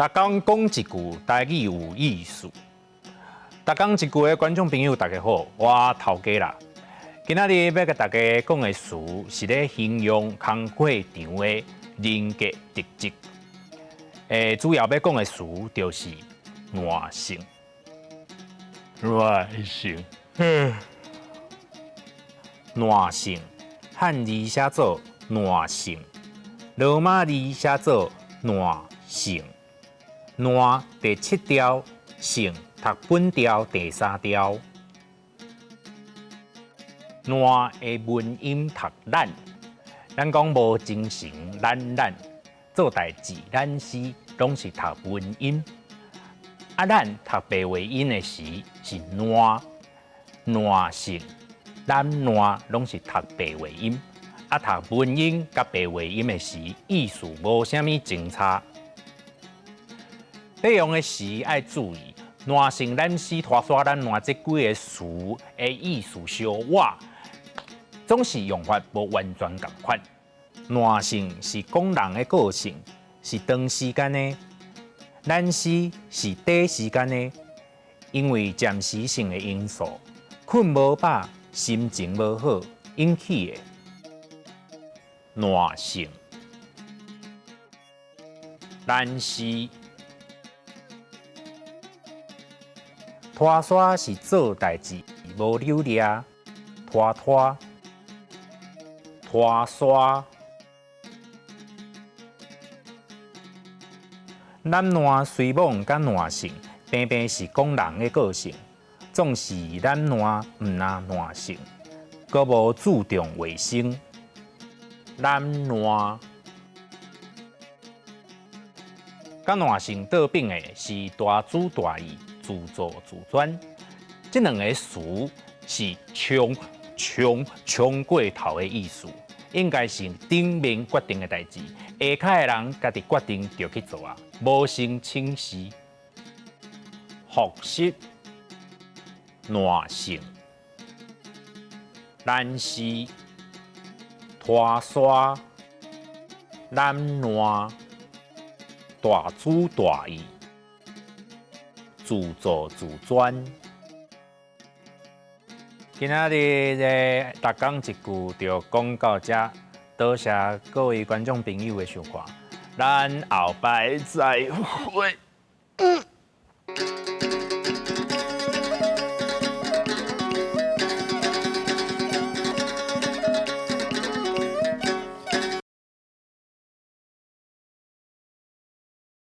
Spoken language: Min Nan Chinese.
逐工講一句台語有意思。逐工一句的觀眾朋友，大家好，我頭家啦。今仔日欲共大家講的詞是咧形容工課場的人格特質。主要欲講的詞就是懶性。懶性，懶性，漢字寫做懶性，羅馬字寫做懶性。懶第七調，性讀本調第三調。懶的文音讀懶，咱講無精神懶懶，做代誌懶死，攏是讀文音。啊，懶讀白話音的時是懶，懶性，懶懶攏是讀白話音。啊，讀文音佮白話音的時，意思無啥物真差。咧用的時愛注意，懶性、懶死、拖沙、懶懶這幾个詞的意思相倚，總是用法無完全仝款。懶性是講人的個性，是長時間的；懶死是短時間的，因為暫時性的因素，睏無飽、心情無好引起的。懶性、懶死。拖沙是做代誌無扭掠，拖拖拖沙。懶惰雖罔佮懶性，平平是講人的個性，總是懶惰，毋若懶性，閣無注重衛生。懶惰佮懶性對比的是大主大意、自作自專，這兩个詞是衝衝衝過頭的意思，應該是頂面決定的代誌，下跤的人家己決定就去做啊，無先請示。復習、懶性、懶死、拖沙、懶惰、大主大意、自作自專。今仔日的逐工一句就講到這，多謝各位觀眾朋友的收看，咱後擺再會。